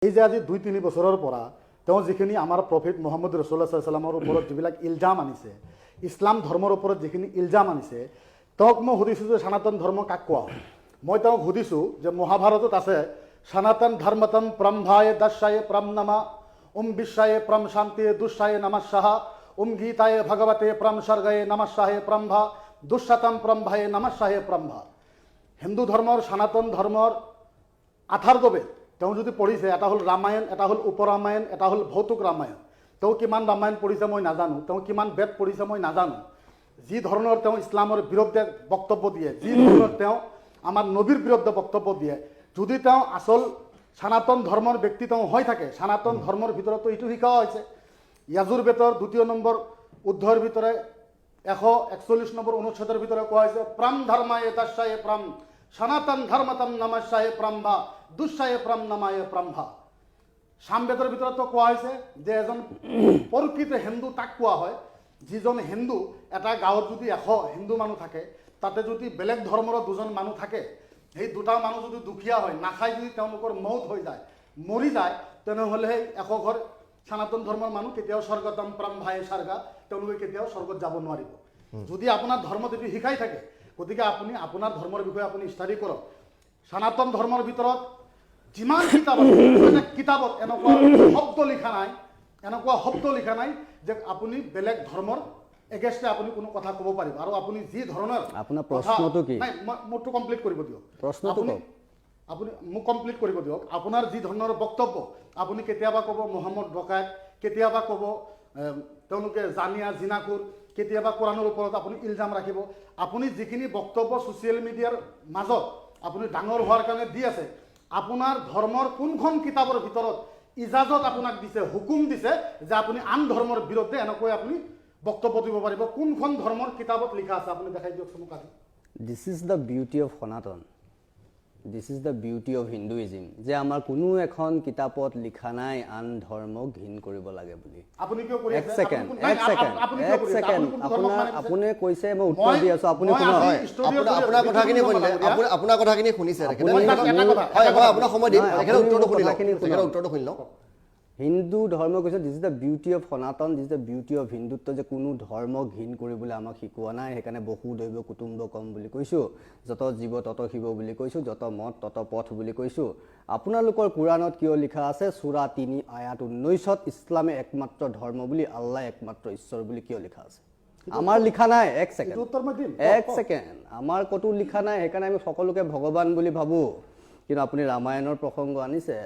এই যে আজি 2-3 বছৰৰ পৰা তেওঁ যিখিনি আমাৰ প্ৰফিট মহম্মদ ৰচুল্লাহ সাল্লামৰ ওপৰত যিবিলাক ইলজাম আনিছে, ইছলাম ধৰ্মৰ ওপৰত যিখিনি ইলজাম আনিছে, তেওঁক মই সুধিছোঁ যে সনাতন ধৰ্ম কাক কোৱা হয়। মই তেওঁক সুধিছোঁ যে মহাভাৰতত আছে, সনাতন ধৰ্মতম প্ৰম্ভায় দশায় প্ৰম নমা, ওম বিশ্বায় প্ৰম শান্তিয়ে দুঃসায় নমঃ সাহা, ওম গীতায় ভগৱতে প্ৰম স্বৰ্গয়ে নমঃ সাহে প্ৰম্ভা, দুঃশতম প্ৰম্ভায় নমঃ সাহে প্ৰম্ভা। হিন্দু ধৰ্মৰ সনাতন ধৰ্মৰ আথাৰ্ববেদ তেওঁ যদি পঢ়িছে, এটা হ'ল ৰামায়ণ, এটা হ'ল উপৰামায়ণ, এটা হ'ল ভৌতিক ৰামায়ণ। তেওঁ কিমান ৰামায়ণ পঢ়িছে মই নাজানো, তেওঁ কিমান বেদ পঢ়িছে মই নাজানো। যি ধৰণৰ তেওঁ ইছলামৰ বিৰুদ্ধে বক্তব্য দিয়ে, যি ধৰণৰ তেওঁ আমাৰ নবীৰ বিৰুদ্ধে বক্তব্য দিয়ে, যদি তেওঁ আচল সনাতন ধৰ্মৰ ব্যক্তি তেওঁ হৈ থাকে, সনাতন ধৰ্মৰ ভিতৰতো এইটো শিকোৱা হৈছে। য়াজুৰ্বেদৰ দ্বিতীয় নম্বৰ অধ্যায়ৰ ভিতৰে 141 নম্বৰ অনুচ্ছেদৰ ভিতৰে কোৱা হৈছে, প্ৰম ধৰ্মায় দশায় প্ৰম সনাতন ধৰ্মতম নমস্যায় প্ৰম্ভা দুঃসায় প্ৰম নমায় প্ৰম্ভা। সামবেদৰ ভিতৰতো কোৱা হৈছে যে এজন প্ৰকৃত হিন্দু তাক কোৱা হয়, যিজন হিন্দু এটা গাঁৱত যদি 100 হিন্দু মানুহ থাকে, তাতে যদি বেলেগ ধৰ্মৰ দুজন মানুহ থাকে, সেই দুটা মানুহ যদি দুখীয়া হয়, নাখাই যদি তেওঁলোকৰ মৌত হৈ যায়, মৰি যায়, তেনেহ'লে সেই 100 ঘৰ সনাতন ধৰ্মৰ মানুহ কেতিয়াও স্বৰ্গতম প্ৰম্ভায় স্বৰ্গা, তেওঁলোকে কেতিয়াও স্বৰ্গত যাব নোৱাৰিব। যদি আপোনাৰ ধৰ্মত এইটো শিকাই থাকে, গতিকে আপুনি আপোনাৰ ধৰ্মৰ বিষয়ে আপুনি ষ্টাডি কৰক। সনাতন ধৰ্মৰ ভিতৰত যিমান কিতাপ আছে, কোনো এটা কিতাপত এনেকুৱা শব্দ লিখা নাই, এনেকুৱা শব্দ লিখা নাই যে আপুনি বেলেগ ধৰ্মৰ এগেষ্টে আপুনি কোনো কথা ক'ব পাৰিব। আৰু আপুনি যি ধৰণৰ আপোনাৰ প্ৰশ্নটো কি? নাই, মই মোৰটো কমপ্লিট কৰিব দিয়ক। প্ৰশ্নটো কওক। আপুনি মোক কমপ্লিট কৰিব দিয়ক। আপোনাৰ যি ধৰণৰ বক্তব্য, আপুনি কেতিয়াবা ক'ব মহম্মদ ডকাইত, কেতিয়াবা ক'ব তেওঁলোকে জানিয়া জিনাকুৰ, কেতিয়াবা কোৰাণৰ ওপৰত আপুনি ইলজাম ৰাখিব। আপুনি যিখিনি বক্তব্য ছ'চিয়েল মিডিয়াৰ মাজত আপুনি ডাঙৰ হোৱাৰ কাৰণে দি আছে, আপোনাৰ ধৰ্মৰ কোনখন কিতাপৰ ভিতৰত ইজাজত আপোনাক দিছে, হুকুম দিছে যে আপুনি আন ধৰ্মৰ বিৰুদ্ধে এনেকৈ আপুনি বক্তব্য দিব পাৰিব? কোনখন ধৰ্মৰ কিতাপত লিখা আছে, আপুনি দেখাই দিয়কচোন মোক আজি। This is the beauty of Sanatan, this is the beauty of Hinduism, যে আমাৰ কোনো এখন কিতাপত লিখা নাই আন ধৰ্মক ঘিণ কৰিব লাগে বুলি। আপুনি কিয় কৰি এক আছে? ছেকেণ্ড, আপুনি নাই, এক ছেকেণ্ড, আপুনি কিয় এক কৰি আছে? ছেকেণ্ড। আপুনি কোনটো ধৰ্মক আপোনাৰ মানি আছে? আপুনি কৈছে, মই উত্তৰ দি আছো, আপুনি মই শুনক। আজি হয়, ষ্টুডিঅ'ত আপোনাৰ আপোনাৰ যিটো কথাখিনি শুনিব শুনিলে ডাঙৰীয়া। আপোনাৰ কথাখিনি শুনিছে তেখেতে। আপুনি এটা কথা, হয়, এটা মই কথা। আপোনাক সময় দিম। নহয়, তেখেতৰ আপুনি উত্তৰটো মোৰ শুনি লওক। কথাখিনি শুনক। তেখেতৰ উত্তৰটো শুনি লওক। হিন্দু ধৰ্ম কৈছে, this is the beauty of Sanatan, this is the beauty of Hindutva, যে কোনো ধৰ্মক ঘিণ কৰিবলৈ আমাক শিকোৱা নাই। সেইকাৰণে বসুধৈৱ কুটুম্বকম বুলি কৈছোঁ, যত জীৱ তত শিৱ বুলি কৈছোঁ, যত মত তত পথ বুলি কৈছোঁ। আপোনালোকৰ কোৰাণত কিয় লিখা আছে চূৰা 3 আয়াত 19ত ইছলামে একমাত্ৰ ধৰ্ম বুলি, আল্লাহ একমাত্ৰ ঈশ্বৰ বুলি কিয় লিখা আছে? আমাৰ লিখা নাই। এক ছেকেণ্ড। এইটো উত্তৰ মই দিম। এক ছেকেণ্ড। আমাৰ ক'তো লিখা নাই, সেইকাৰণে আমি সকলোকে ভগৱান বুলি ভাবোঁ। কিন্তু আপুনি ৰামায়ণৰ প্ৰসংগ আনিছে।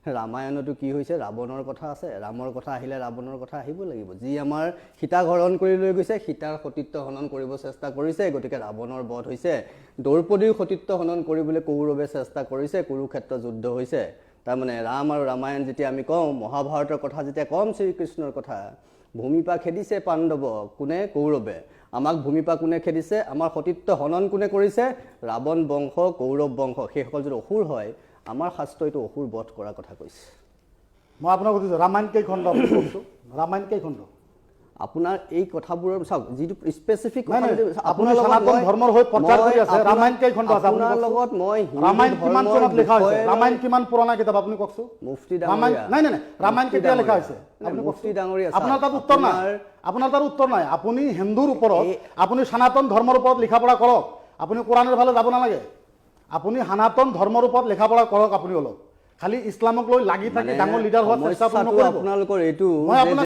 ৰামায়ণতো কি হৈছে? ৰাৱণৰ কথা আছে। ৰামৰ কথা আহিলে ৰাৱণৰ কথা আহিব লাগিব। যি আমাৰ সীতাক হৰণ কৰি লৈ গৈছে, সীতাৰ সতীত্ব হনন কৰিব চেষ্টা কৰিছে, গতিকে ৰাৱণৰ বধ হৈছে। দ্ৰৌপদীৰ সতীত্ব হনন কৰিবলৈ কৌৰৱে চেষ্টা কৰিছে, কুৰুক্ষেত্ৰ যুদ্ধ হৈছে। তাৰমানে ৰাম আৰু ৰামায়ণ যেতিয়া আমি কওঁ, মহাভাৰতৰ কথা যেতিয়া ক'ম, শ্ৰীকৃষ্ণৰ কথা, ভূমিপা খেদিছে পাণ্ডৱক কোনে? কৌৰৱে। আমাক ভূমিপা কোনে খেদিছে? আমাৰ সতীত্ব হনন কোনে কৰিছে? ৰাৱণ বংশ, কৌৰৱ বংশ। সেইসকল যদি অসুৰ হয়, আমাৰ শাস্ত্ৰইতো অসুৰ বধ কৰাৰ কথা কৈছে। মই আপোনাক সুধিছোঁ, ৰামায়ণ কেইখণ্ড, আপুনি কওকচোন, ৰামায়ণ কেইখণ্ড? আপোনাৰ এই কথাবোৰৰ চাওক, যিটো স্পেচিফিক নাই, আপুনি সনাতন ধৰ্মৰ হৈ প্ৰচাৰ কৰি আছে। ৰামায়ণ কেইখণ্ড আছে, আপুনি আপোনাৰ কওকচোন। লগত মই হিন্দু ৰামায়ণ কিমান ধৰ্মৰ চনত লিখা হৈছে? বিষয়ে ৰামায়ণ কিমান পুৰণা কিতাপ, আপুনি কওকচোন। মুফতি ৰামায়ণ ডাঙৰীয়া। নাই নাই নাই ৰামায়ণ মুফতি কেতিয়া লিখা ডাঙৰীয়া। হৈছে, নাই, আপুনি মুফতি কওকচোন। ডাঙৰীয়া, আপোনাৰ চাওক, তাত উত্তৰ নাই। আপোনাৰ তাত উত্তৰ নাই। আপুনি হিন্দুৰ ওপৰত, আপুনি সনাতন ধৰ্মৰ ওপৰত লিখা পঢ়া কৰক। আপুনি কোৰাণৰ ফালে যাব নালাগে। আপুনি সনাতন ধৰ্মৰ ওপৰত লিখা পঢ়া কৰক। আপুনি অলপ খালি ইছলামক লৈ লাগি থাকি মানে ডাঙৰ লিডাৰ হোৱাৰ চেষ্টা আপুনি সমস্যাটো নকৰিব। আপোনালোকৰ এইটো মই যে আপোনাক